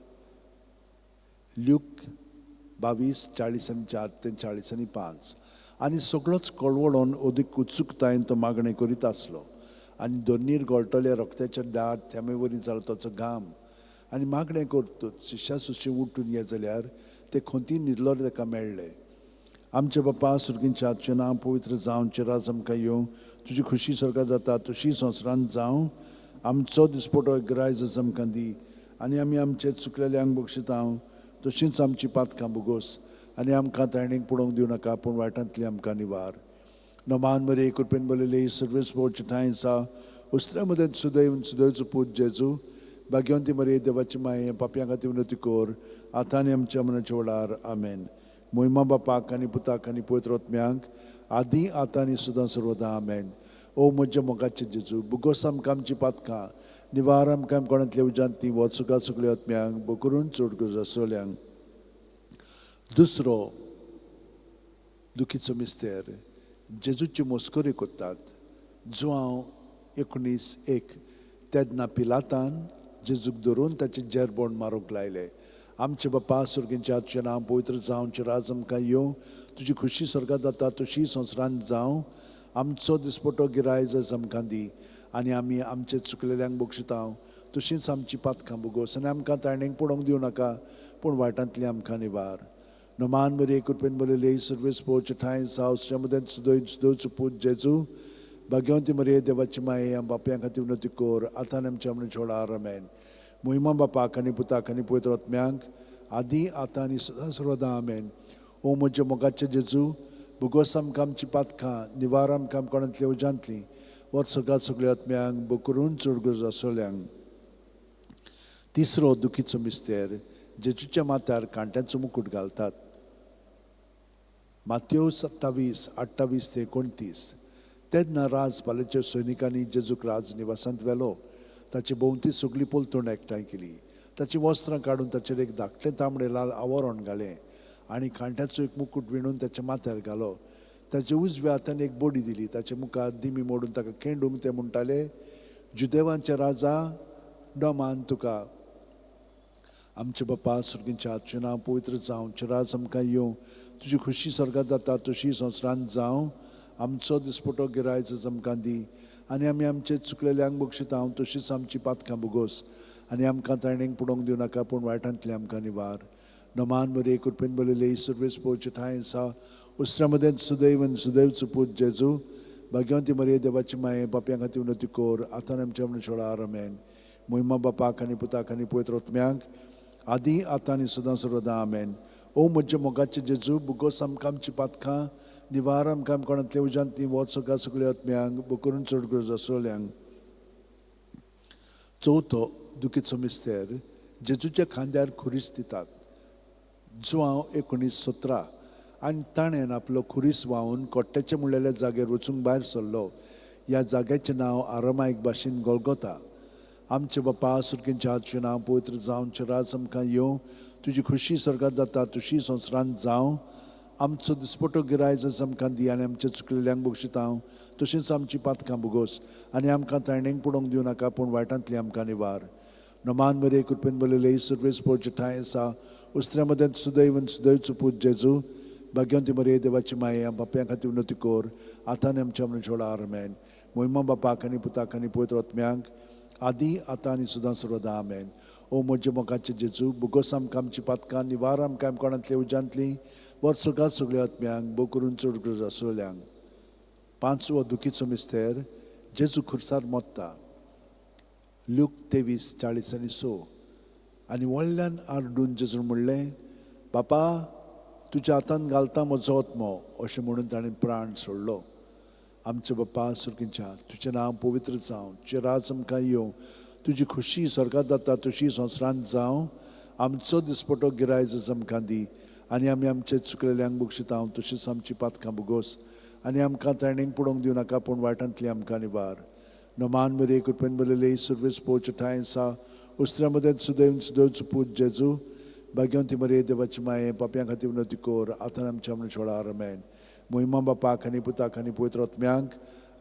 ल्यूक 22:44 ते 45. आनी सगळोच कळवळोन अदीक उत्सुकतायेन तो मागणें करीत आसलो, आनी दोनीर गळटले रक्ताच्या दाट थेंबे वरी जालो ताचो घाम. आनी मागणें करतूच शिश्या सुशी उठून ये जाल्यार ते खोंतीन न्हिदलो ताका मेळ्ळे. आमचे बापा सुर्गींच्या तुजें नांव पवित्र जावं, तुजें राज आमकां येवं, तुजी खुशी स्वर्गात जाता तशी संवसारांत जावं. आमचो दिसपटो गिरायज आमकां दी, आनी आमी आमचे चुकलेल्यांक बक्षिता तशींच आमची पातकां भोगोस, आनी आमकां ताणेंक पडोवंक दिवं नाका, पूण वायटांतली आमकां निवार. नमान मरिये कृपेन बरयले सर्वेस पोवचे ठांय आसा, उस्त्र्या मदें सुदैव सुदैवचो पूत जेजू, भाग्यवंती मरिये देवाची माये, पापयां खातीर विनवती कर, आतां आनी आमच्या मरणाच्या वेळार आमेन. मोहिमा बापाक आनी पुताक आनी पवित्र आत्म्याक, आदी आतां आनी सदां सर्वदां आमेन. ओ म्हज्या मोगाचे जेजू, बुगोस आमकां आमची पातकां, निवार आमकां कोणांतल्या उज्यांत ती वच सगळ्या सगल्या आत्म्यांक, बोक करून चड गरज आसतल्यांक. दुसरो दुखीचो मिस्तेर, जेजूची मस्करी करतात. जुआंव 19:1. तेन्ना पिलातान जेजूक धरून ताचे जेरबोण मारूंक लायले. आमचे बापा सुर्गींच्या तुजें नांव पवित्र जावं, तुजें राज आमकां येवं, तुजी खुशी स्वर्गात जाता तशी संवसारांत जावं. आमचो दिसपटो गिरायज आमकां दी, आनी आमी आमचे चुकलेल्यांक बक्षिता तशींच आमची पातकां भोगोस, आनी आमकां ताणेंक पडोवंक दिवं नाका, पूण वायटांतली आमकां निवार. नमान मरिये कृपेन बरयले सर्वेस पोवचे ठांय आसा, उस्त्र्या मदें सुदैव सुदैवचो पूत जेजू, भाग्यवंती मरिये देवाची माये, बापयां खातीर विनवती कर, आतां आनी आमच्या मरणाच्या वेळार आमेन. मोहिमा बापाक आनी पुताक आनी पवित्र आत्म्याक, आदी आतां आनी सदां सर्वदां आमेन. ओ म्हज्या मोगाचे जेजू, भोगोस आमकां आमची पातकां, निवार आमकां कोणांतल्या उज्यांतली, वच सगळ्या सगल्या आत्म्यांक, बोक करून चड गरज आसतल्यांक. तिसरो दुखीचो मिस्तेर, जेजूच्या माथ्यार कांट्यांचो मुकूट घालतात. मातेव 27:28-29. तेन्ना राजपालेच्या सैनिकांनी जेजूक राजनिवासांत व्हेलो. ताची भोंवती सगळी पलतण एकठांय केली. ताचीं वस्त्रां काडून ताचेर एक धाकटें तांबडें लाल आवरण घालें आनी कांट्याचो एक मुकूट विणून ताच्या माथ्यार घालो. ताच्या उजव्या हातान एक बडी दिली. ताच्या मुखार दिमी मोडून ताका खेंडूंक ते म्हणटाले, जुदेवांचे राजा डमान तुका. आमचे बापा सुर्गींच्या तुजें नांव पवित्र जावं, तुजें राज आमकां येवं, तुजी खुशी स्वर्गात जाता तशी संवसारांत जावं. आमचो दिसपटो गिरायज आमकां दी, आनी आमी आमचे चुकलेल्यांक बक्षिता तशीच आमची पातकां भोगोस, आनी आमकां ताणेंक पडोवंक दिवं नाका, पूण वायटांतली आमकां निवार. नमान मरिये कृपेन बरयले सर्वेस पोवचे ठांय आसा, उस्त्र्या मदें सुदैव आनी सुदैवचो पूत जेजू, भाग्यवंती मरिये देवाची माये, पापयां खातीर विनवती कर, आतां आनी आमच्या मरणाच्या वेळार आमेन. मोहिमा बापाक आनी पुताक आनी पवित्र आत्म्याक, आदी आतां आनी सदां सर्वदां आमेन. ओ म्हज्या मोगाचे जेजू, बुगोस आमकां आमची पातकां, निवार आमकां कोणांतल्या उज्यांत ती वच सगळ्या सगल्या आत्म्यांक, बोक करून चड गरज आसतल्यांक. चवथो दुखीचो मिस्तेर, जेजूच्या खांद्यार खुरीस दितात. जुआंव 19:17. आनी ताणें आपलो खुरीस व्हांवून कोट्ट्याचे म्हणलेल्या जाग्यार वचूंक भायर सरलो. ह्या जाग्याचें नांव आरामायक भाशेन गोलगोता. आमचे बापा सुर्गींच्या, तुजें नांव पवित्र जावन, तुजें राज आमकां येवं, तुजी खुशी स्वर्गात जाता तशी संवसारांत जावं. आमचो दिसपटो गिरायज आमकां दी आनी आमच्या चुकलेल्यांक बक्षितांव तशेंच आमची पातकां भोगोस आनी आमकां ताणेंक पडोवंक दिवं नाका, पूण वायटांतली आमकां निवार. नमान मरे कृपेन बरयले सर्वेस पोवचे ठांय आसा उस्त्र्या मदें सुदैव सुदैवचो पूत जेजू, भाग्यवंती मरे देवाची माये, बाप्यां खातीर विनवती कर आतां आनी आमच्या मरणाच्या आमेन. मोहिमा बापाक आनी पुताक आनी पवित्र आत्म्यांक, आदी आतां आनी सदां सर्वदा आमेन. ओ म्हज्या मोगाचे जेजू, भोगोस आमकां आमची पातकां, निवार आमकां कोणांतली उज्यांतली, वर्सगात सगळ्या आत्म्यांक, भोव करून चड गरज आसलेल्यांक. पांचवो दुखीचो मिस्तेर, जेजू खुर्सार मोत्ता. ल्यूक 23:46. आनी व्हडल्यान आरडून जेजून म्हणलें, बापा तुज्या हातान घालता म्हजो आत्मो, अशें म्हणून ताणें प्राण सोडलो. आमचे बापा सुर्गींच्या, तुजें नांव पवित्र जावं, तुजें राज आमकां येवं, तुजी खुशी स्वर्गात जाता तशी संवसारांत जावं. आमचो दिसपटो गिरायज आमकां दी आनी आमी आमचे चुकलेल्यांक बक्षितांव तशीच आमची पातकां भोगोस आनी आमकां ताणेंक पडोवंक दिवं नाका, पूण वायटांतली आमकां निवार. नमान मरे कृपेन बरयले सर्वेस पोवचे ठांय आसा उस्त्र्या मदें सुदैव सुदैवचो पूत जेजू, भाग्यवंती मरे देवाची माये, पापयां खातीर विनवती कर आतां आमच्या मरणाच्या वेळार आमेन. मोहिमा बापाक आनी पुताक आनी पवित्र आत्म्यांक,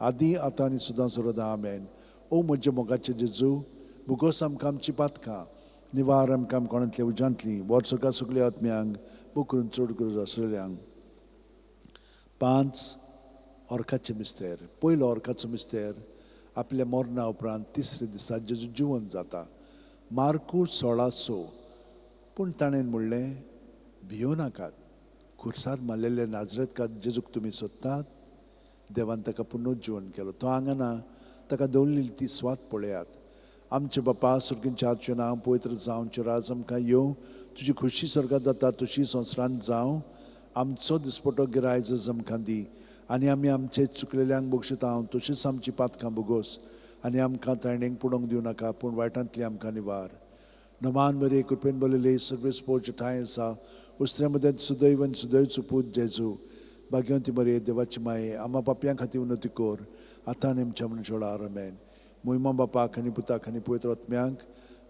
आदी आतां आनी सदां सर्वदा आमेन. ओ म्हज्या मोगाचे जेजू, भोगोस आमकां आमची पातकां, निवार आमकां कोणांतल्या उज्यांतली, वर्सका सगल्या आत्म्यांक, भोव करून चड गरज आसलेल्यांक. पांच ऑर्काचे मिस्तेर. पयलो ऑर्काचो मिस्तेर, आपल्या मरणा उपरांत तिसरे दिसा जेजू जिवन जाता. मार्कू 16:6. पूण ताणें म्हणलें, भियों नाकात, खुर्सार मारलेले नाजरेतकार जेजूक तुमी सोदतात, देवान ताका पुनर्जीवन केलो, तो हांगा ना, ताका दवरलेली ती स्वात पळयात. आमचे बापा सुर्गींच्या, तुजें नांव पवित्र जावं, तुजें राज आमकां येवं, तुजी खुशी स्वर्गात जाता तशी संवसारांत जावं. आमचो दिसपटो गिरायज आमकां दी आनी आमी आमचे चुकलेल्यांक बक्षितांव तशीच आमची पातकां भोगोस आनी आमकां ताणेंक पडोवंक दिवं नाका, पूण वायटांतली आमकां निवार. नमान मरे कृपेन बरयले सर्वेस पोवचे ठांय आसा उस्त्र्या मदें सुदैव आनी सुदैवचो पूत जेजू, भाग्यवंती मरे देवाची माये, आमा पापयां खातीर विनवती कर आतां आनी आमच्या मरणाच्या वेळार आमेन. मोहिमा बापाक आनी पुताक आनी पवित्र आत्म्यांक,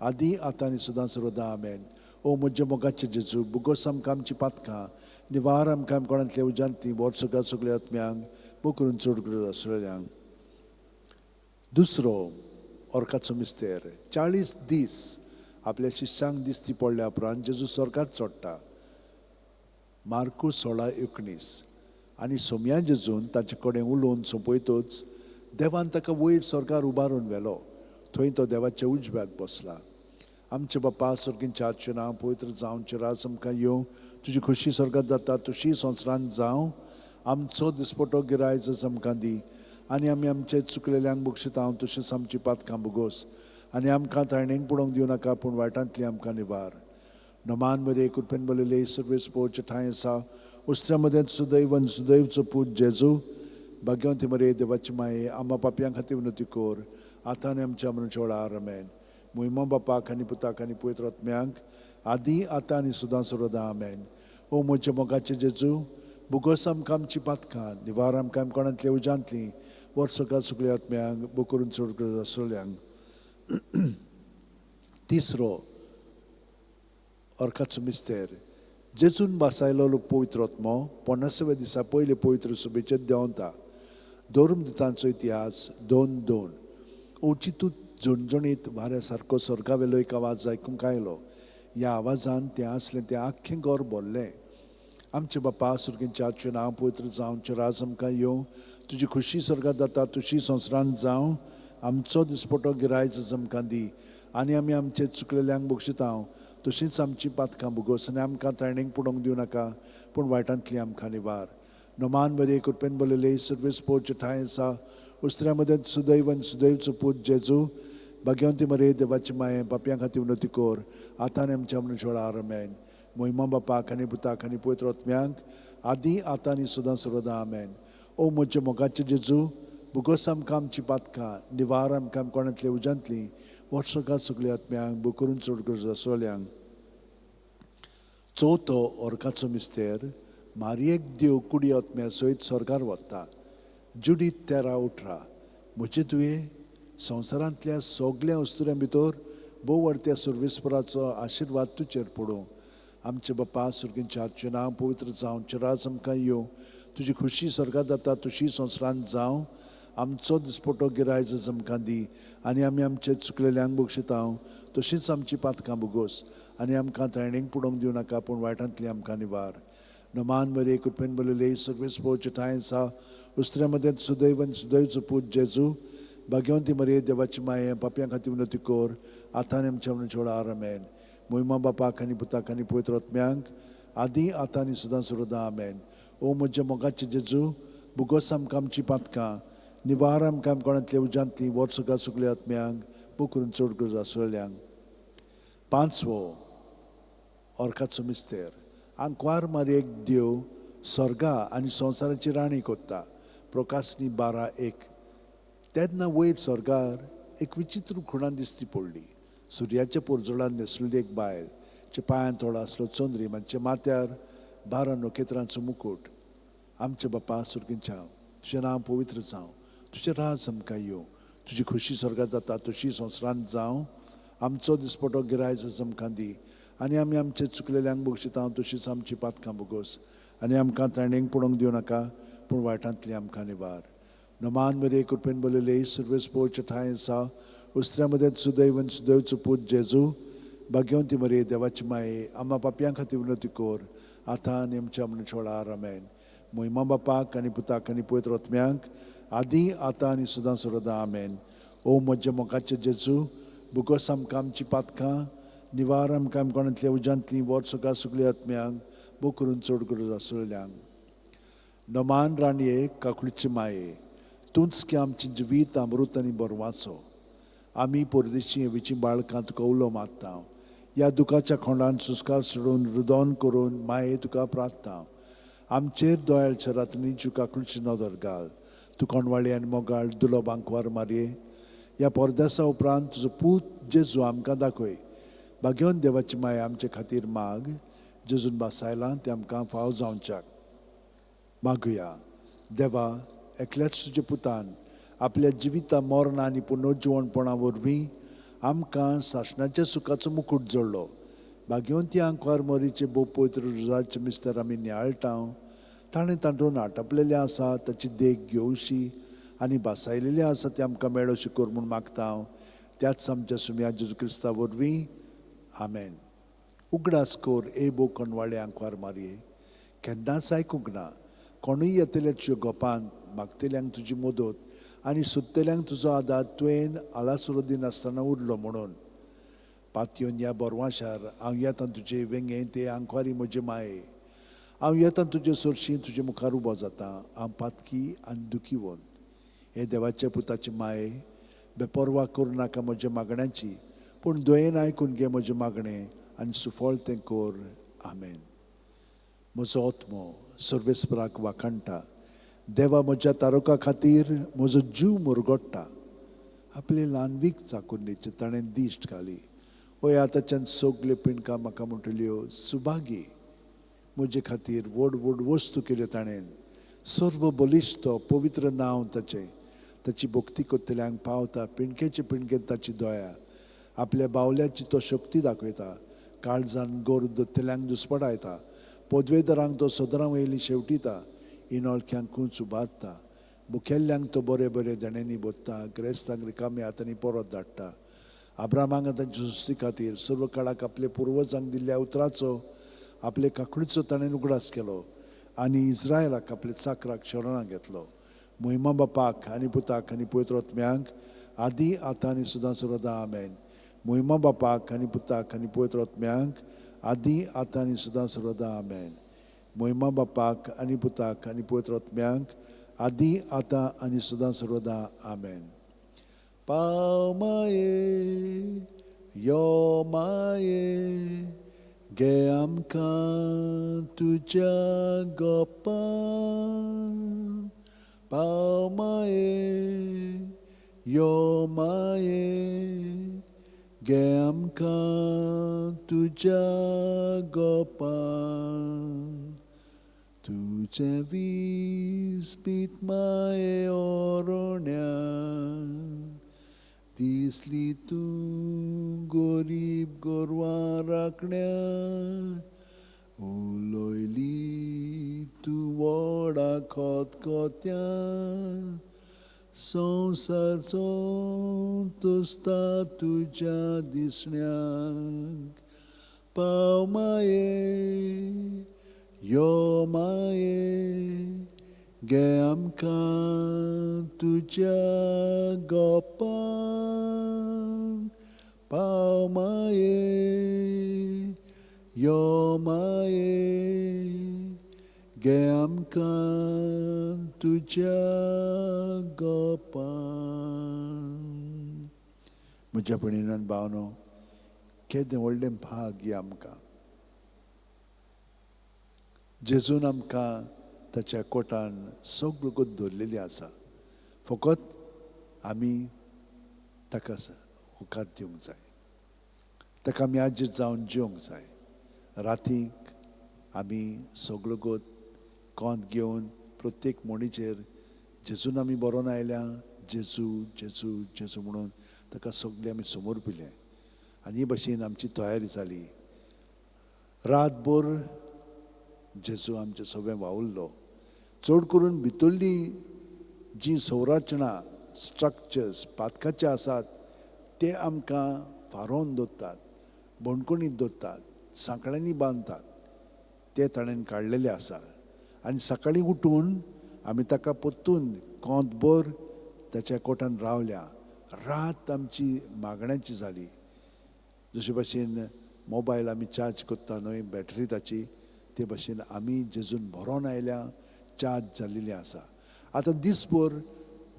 आदी आतां आनी सदां सर्वदा आमेन. ओ म्हज्या मोगाचे जेजू, भोगोस आमकां आमची पातकां, निवार आमकां कोणांतल्या उज्यांतली, वर्सगा सगल्या आत्म्यांक, भोव करून चड गरज आसलेल्यांक. दुसरो ऑर्काचो मिस्तेर, 40 दीस आपल्या शिश्यांक दिसती पडल्या उपरांत जेजू स्वर्गात चडटा. मार्कू 16:19. आनी सोमया जेजून ताचे कडेन उलोवन सोंपयतच देवान ताका वयर स्वर्गार उबारून व्हेलो, थंय तो देवाच्या उजव्याक बसला. आमचे बापा सुर्गींच्या, तुजें नांव पवित्र जावं, तुजें राज आमकां येवं, तुजी खुशी स्वर्गात जाता तशी संवसारांत जावं. आमचो दिसपटो गिरायज आमकां दी आनी आमी आमचे चुकलेल्यांक बक्षितांव तशीच आमची पातकां भोगोस आनी आमकां ताणेंक पडोवंक दिवं नाका, पूण वायटांतली आमकां निवार. नमान मरे कृपेन बरयले सर्वेस पोवचे ठांय आसा उस्त्र्या मदें सुदैव आनी सुदैवचो पूत जेजू, भाग्यवंती मरे देवाची माये, आमा पापयां खातीर विनवती कर आतां आनी आमच्या मरणाच्या वेळार आमेन. मोहिमा बापाक आनी पुताक आनी पवित्र आत्म्यांक, आदी आतां आनी सदां सर्वदा आमेन. ओ म्हज्या मोगाचे जेजू, भोगोस आमकां आमची पातकां, निवार आमकां कोणांतल्या उज्यांतली, वर्सगा सगल्या आत्म्यांक, भोव करून चड गरज आसलेल्यांक. तिसरो ऑर्काचो मिस्तेर, जेजून भासायलो पवित्र आत्मो 50व्या दिसा पयले पवित्र सभेचेर देंवता. धर्मदुतांचो इतिहास 2:2. अवचितूच झणझणीत वाऱ्या सारको स्वर्गावेलो एक आवाज आयकूंक आयलो. ह्या आवाजान तें आसलें तें आख्खें घर भरलें. आमचे बापा सुर्गींच्या, तुजें नांव पवित्र जावं, तुजें राज आमकां येवं, तुजी खुशी स्वर्गात जाता तशी संवसारांत जावं. आमचो दिसपटो गिरायज आमकां दी आनी आमी आमचे चुकलेल्यांक बक्षितांव तशीच आमची पातकां भोगोस आनी आमकां ताणेंक पडोवंक दिवं नाका, पूण वायटांतली आमकां निवार. नमान मरे कृपेन बरयले सर्वेस पोवचे ठांय आसा उस्त्र्या मदें सुदैव आनी सुदैवचो पूत जेजू, भाग्यवंती मरे देवाची माये, पापयां खातीर विनवती कर आतां आनी आमच्या मरणाच्या वेळार आमेन. मोहिमा बापाक आनी पुताक आनी पवित्र आत्म्यांक, आदी आतां आनी सदां सर्वदा आमेन. ओ म्हज्या मोगाचे जेजू, भोगोस आमकां आमची पातकां, निवार आमकां कोणांतल्या उज्यांतली, वर्सगात सगल्या आत्म्यांक बोकरून चड गरज आसल्यांक. चवथो ओरकाचो मिस्तेर मारयेक देव कुडी आत्म्या सयत स्वर्गार वता. जुडीत 13-18. म्हजे तुवें संवसारांतल्या सगल्या अस्तुऱ्यां भितर भोव त्या सर्वेस्पराचो आशिर्वाद तुजेर पडूं. आमचे बापा सुर्गींच्या तुजें नांव पवित्र जावं, तुजें राज आमकां येवं, तुजी खुशी स्वर्गात जाता तशी संवसारांत जावं. आमचो दिसपटो गिरायज आमकां दी आनी आमी आमचे चुकलेल्यांक बक्षिता तशींच आमची पातकां भोगोस आनी आमकां ताणेंक पुडोवंक दिवं नाका पूण वायटांतली आमकां निवार. नमान मरे कृपेन बरयले सर्वेस्पोचे ठांय आसा उस्त्र्या मदें सुदैव आनी सुदैवचो पूत जेजू भाग्यवंती मरे देवाची माये पापयां खातीर विनवती कर आतां आनी आमच्या मरणाच्या वेळार. आमेन. मोहिमा बापाक आनी पुताक आनी पवित्र आत्म्यांक आदी आतां आनी सदां सर्वदा. आमेन. ओ म्हज्या मोगाचे जेजू भुगोस आमकां आमची पातकां निवार आमकां कोणांतल्या उज्यांतली वर्सगां सगल्या आत्म्यांक बोकरून चड गरज आसलेल्यांक. पांचवो ओरकाचो मिस्तेर आंकवार मारयेक देव स्वर्गा आनी संवसाराची राणी कोत्ता. प्रकाशनी 12:1. तेन्ना वयर स्वर्गार एक विचित्र खुणा दिसती पडली. सुर्याच्या पोरजोळान न्हेसलेली एक बायल, चे पांयान थोडो आसलो चंद्रीम आनी माथ्यार 12 नखेत्रांचो मुकूट. आमचे बापा सुर्गींच्या तुजें नांव पवित्र जावं, तुजें राज आमकां येवं, तुजी खुशी स्वर्गात जाता तशी संवसारांत जावं. आमचो दिसपटो गिरायज आमकां दी आनी आमी आमचे चुकलेल्यांक बक्षिता तशीच आमची पातकां भोगोस आनी आमकां ताणेंक पडोवंक दिवं नाका पूण वायटांतली आमकां निवार. नमान मरे कृपेन बरयले सर्वेस्पोचे ठांय आसा उस्त्र्या मदें सुदैव आनी सुदैवचो पूत जेजू भाग्यवंती मरे देवाची माये आमा पापयां खातीर विनवती कर आतां आनी आमच्या मरणाच्या वेळार. आमेन. मोहिमा बापाक आनी पुताक आनी पवित्र आत्म्यांक आदी आतां आनी सदां सर्वदा. आमेन. ओ म्हज्या मोगाचे जेजू भुगोस आमकां आमची पातकां निवार आमकां कोणांतल्या उज्यांतली वर्सगां सगल्या आत्म्यांक बोकरून चड गरज आसलेल्यांक. नमान राणये काकुळीचे माये तूंच की आमची जिवीत अमृत आनी बरवाचो. आमी परदेशी हेवीची बाळकां तुका उलो मारता. ह्या दुखाच्या खोंडान सुस्कार सोडून रुदोन करून माये तुका प्रार्थता. आमचेर दोयाळच्या रात्रीची काकुळची नदर घाल. तूं कोणवाळी आनी मोगाळ दुलो बांकवार मारये. ह्या परदेसा उपरांत तुजो पूत जेजू आमकां दाखय. भाग्यवंत देवाची माया आमचे खातीर माग. जेजून बासायलां तें आमकां फाव जावच्याक. मागुया. देवा एकल्याच तुज्या पुतान आपल्या जिविता मरणा आनी पुनर्जिवणपणा वरवीं आमकां सासणाच्या सुखाचो मुकूट जोडलो. भाग्यवंती आंकवार मोरीचे भोव पवित्र रुजाचे मिस्तर आमी नियाळटा. ताणें तातूंत आटपलेलें आसा ताची देख घेवशी आनी बासायलेलें आसा तें आमकां मेळोशी कर म्हूण मागता हांव त्याच आमच्या सुम्या जेजू क्रिस्ता वरवीं. आमेन. उगडास कर ए भोव कोणवाळे आंकवार मारये केन्नाच आयकूंक ना कोणूय येतले तुज्या गोपान मागतल्यांक तुजी मदत आनी सोदतल्यांक तुजो आदार तुवें आलासुरो दिनासतना उरलो म्हणून. पातयेवन ह्या बोरवाशार हांव येता तुजे वेंगें ते आंकवारी म्हजे माये. हांव येता तुजे सरशी तुजे मुखार उबो जाता. हांव पातकी आनी दुखीवंत. हे देवाच्या पुताची माये बेपर्वा करूं नाका म्हज्या मागण्याची पूण दयेन आयकून घे म्हजें मागणें आनी सुफळ तें कर. आमेन. म्हजो आत्मो सर्वेस्पराक वाखाणटा. देवा म्हज्या तारुका खातीर म्हजो जीव मुरगोडटा. आपले ल्हानवीक चाकुरणीचे ताणें दिश्ट घाली. हय आतांच्यान सगल्यो पिंडकां म्हाका म्हणटल्यो सुभागी. म्हजे खातीर व्हड व्हड वस्तू केल्यो ताणें. सर्व बलिश्ट पवित्र नांव ताचें. ताची भक्ती करतल्यांक पावता पिंडकेचे पिंडकेन ताची दया. आपल्या बावल्याची तो शक्ती दाखयता. काळजान गोर दत्तल्यांक दुस्पडायता. पदवेदारांक तो सदरां वयली शेवटिता. इनोळख्यांक कूंच उबारता. मुखेल्ल्यांक तो बरे बरे देण्यांनी बोत्ता. ग्रेस्तांक रिकाम्या हातांनी परत धाडटा. आब्रामांक तांच्या सुस्ती खातीर सर्व काळाक आपले पुर्वजांक दिल्ल्या उतराचो आपले काकडीचो ताणें उगडास केलो आनी इस्रायलाक आपले चाकराक शरणां घेतलो. मोहिमा बापाक आनी पुताक आनी पवित्र आत्म्यांक आदी आतां आनी सदां सर्वदा. आमेन. मोहिमा बापाक आनी पुताक आनी पवित्र आत्म्यांक आदी आतां आनी सदां सर्वदा. आमेन. मोहिमा बापाक आनी पुताक आनी पवित्र आत्म्यांक आदी आतां आनी सदां सर्वदा. आमेन. पाव माये यो माये गे आमकां तुज्या गोपान. पाव माये यो माये घे आमकां तुज्या गोपान, तुजें विस्पीत माये ओरण्यान, दिसली तूं गोरीब गोरवां राखण्या, उलयली तूं व्हडा खतखत्यान, संवसारचो तुस्ता तुज्या दिसण्याक, पाव माये यो माये, घे आमकां तुज्या गोपान, पाव माये यो माये, घे आमकां तुज्या गोपान. म्हज्या भयणीन भावनो, केदें व्हडलें भाग्य आमकां, जेजून आमकां ताच्या कोटान सगळो गत दवरलेली आसा. फकत आमी ताका होकार दिवंक जाय, ताका आमी आजीर जावन जिवंक जाय. रातीक आमी सगळो गत कोंत घेवन प्रत्येक म्हणीचेर जेजून आमी बरोवन आयल्या, जेजू जेजू जेजू म्हणून ताका सगळें आमी समर्पिलें आनी हे भशेन आमची तयारी जाली. रातभर जेजू आमचे सगळें वावुरलो. चड करून भितरली जी संरचना स्ट्रक्चर्स पातकाचे आसात ते आमकां फारोवन दवरतात, बणकणीत दवरतात, सांकळ्यांनी बांदतात, ते ताणें काडलेले आसा. आनी सकाळीं उठून आमी ताका परतून कोंतभर ताच्या कोटान रावल्या. रात आमची मागण्याची जाली. जशे भशेन मोबायल आमी चार्ज करता न्हय बॅटरी ताची, ते भशेन आमी जेजून भरोन आयल्या, चार्ज जाल्लेली आसा. आतां दीसभर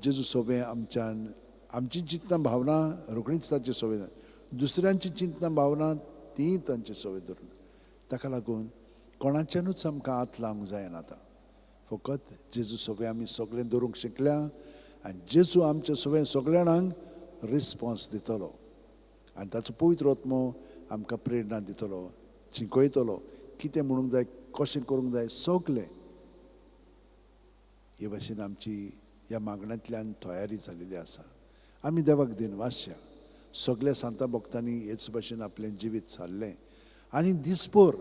जेजू सोबें आमच्यान आमची चिंतना भावना रोखडीच ताचे सोबें, दुसऱ्यांची चिंतना भावना ती तांचे सोबें धरून, ताका लागून कोणाच्यानूच आमकां हात लावंक जायना. आतां फकत जेजू सोबें आमी सगळें दवरूंक शिकल्या आनी जेजू आमच्या सोबें सगळ्या जाणांक रिस्पोन्स दितलो आनी ताचो पवित्र आत्मो आमकां प्रेरणा दितलो, शिकयतलो कितें म्हणूंक जाय, कशें करूंक जाय सगलें. हे भाशेन आमची ह्या मागण्यांतल्यान तयारी जाल्लेली आसा. आमी देवाक दिनवासया. सगल्या सांता भक्तांनी हेच भाशेन आपलें जिवीत सारलें आनी दीसभर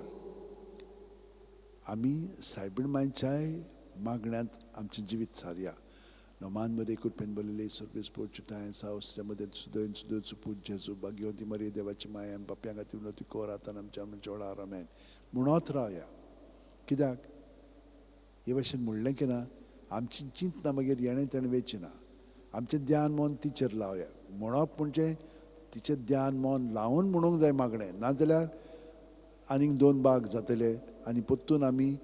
आमी सायबीण मांयच्याय मागण्यांत आमचें जिवीत सारया. नोमान मरे कृपेन बरलेले सर्वेस पोर्चुटाय सावस्त्र्यामध्ये सुदयन सुदय सुपूत जेजू भाग्यवंती मरे देवाची माया बाप्यां खातीर विनवती कर आतां आमच्या वेळार आमेन म्हणत रावया. कित्याक हे भाशेन म्हणलें की ना आमची चिंतना मागीर येणें तेणें वेची ना. आमचें ध्यान मन तिचेर लावया. म्हणप म्हणजे तिचें ध्यान मन लावन म्हणूंक जाय मागणें, नाजाल्यार आनीक दोन भाग जातले आनी परतून आमी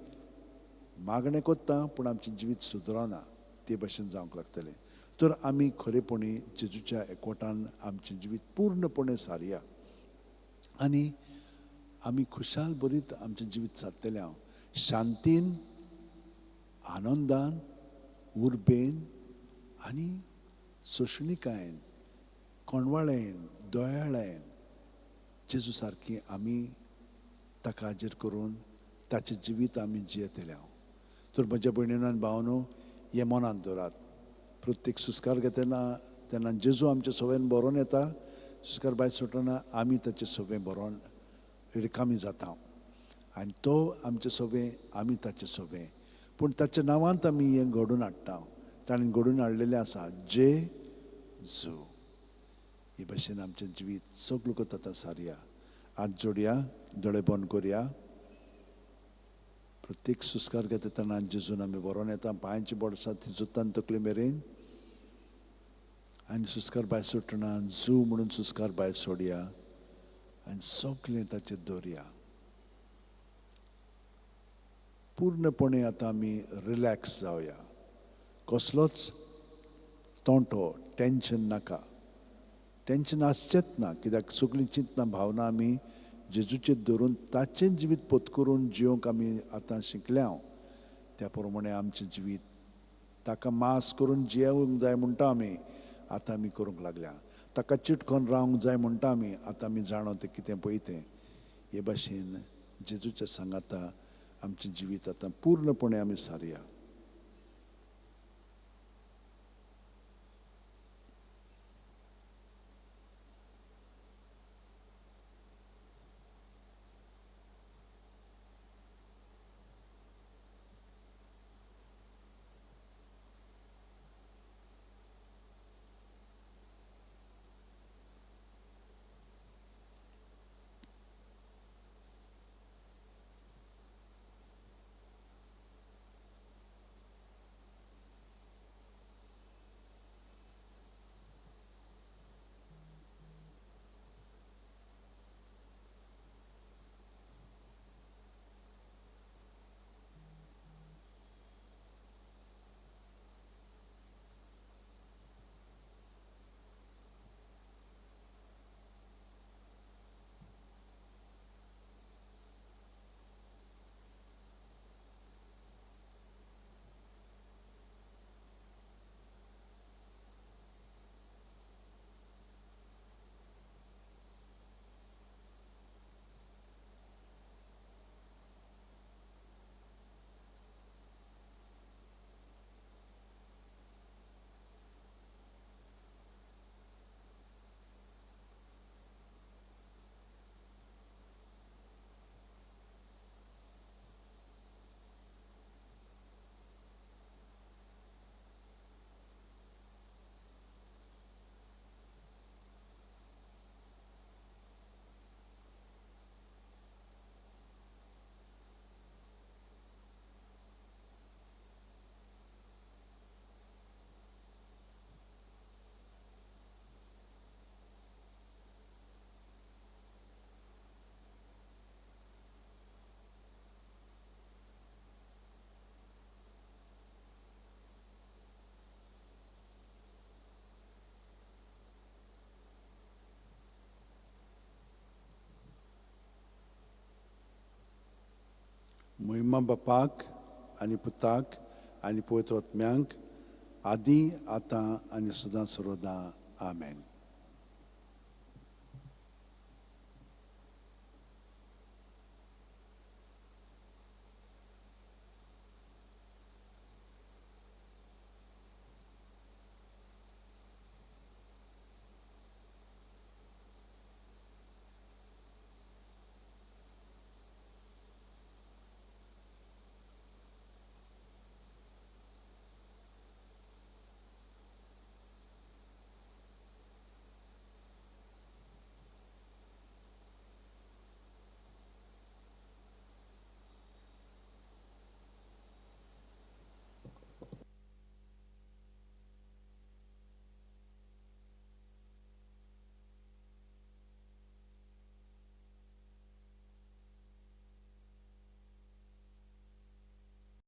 मागणें करता पूण आमचें जिवीत सुदरना, ते भाशेन जावंक लागतलें. तर आमी खरेपणी जेजूच्या एकवटान आमचें जिवीत पूर्णपणे सारया आनी आमी खुशाल बरीत आमचें जिवीत सारतलें. हांव शांतीन, आनंदान, उर्बेन आनी सोंसणीकायेन, कोणवाळेन, दयाळायेन जेजू सारकी आमी ताका हाजीर करून ताचें जिवीत आमी जियेतले. हांव तर म्हज्या भयणीन आनी भावांनो, हें मनांत दवरात. प्रत्येक सुस्कार घेतना तेन्ना जेजू आमच्या सवयेन बरोवन येता, सुस्कार भायर सोडटना आमी ताचे सवय बरोवन रिकामी जाता आनी तो आमचे सवय, आमी ताचे सवय, पूण ताच्या नांवांत आमी हें घडोवन हाडटा. ताणें घडोवन हाडलेलें आसा जे जू. हे भाशेन आमचें जिवीत सगळें आतां सारया. हात जोडया, दोळे बंद करया. प्रत्येक सुस्कार घेता तेन्ना जेजून आमी बरोवन येता, पांयांची बोडसां ती जुत्तान तकले मेरेन, आनी सुस्कार भायर सोडटना जू म्हणून सुस्कार भायर सोडया आनी सगळें ताचेर दवरया. पूर्णपणे आतां आमी रिलॅक्स जावया. कसलोच तोंटो, टेंशन नाका. टेंशन आसचेंच ना, कित्याक सगळीं चिंतना भावना आमी जेजूचेर धरून ताचें जिवीत पोत करून जिवंक आमी आतां शिकल्या. त्या प्रमाणे आमचें जिवीत ताका मास करून जियेवंक जाय म्हणटा आमी आतां आमी करूंक लागल्या. ताका चिटकोन रावंक जाय म्हणटा आमी. आतां आमी जाणो तें कितें पळय तें. हे भाशेन जेजूच्या सांगाता आमचें जिवीत आतां पूर्णपणे आमी सारया. महिमा बापाक आनी पुताक आनी पवित्र आत्म्यांक, आदी, आतां आनी सदां सर्वदां. आमेन.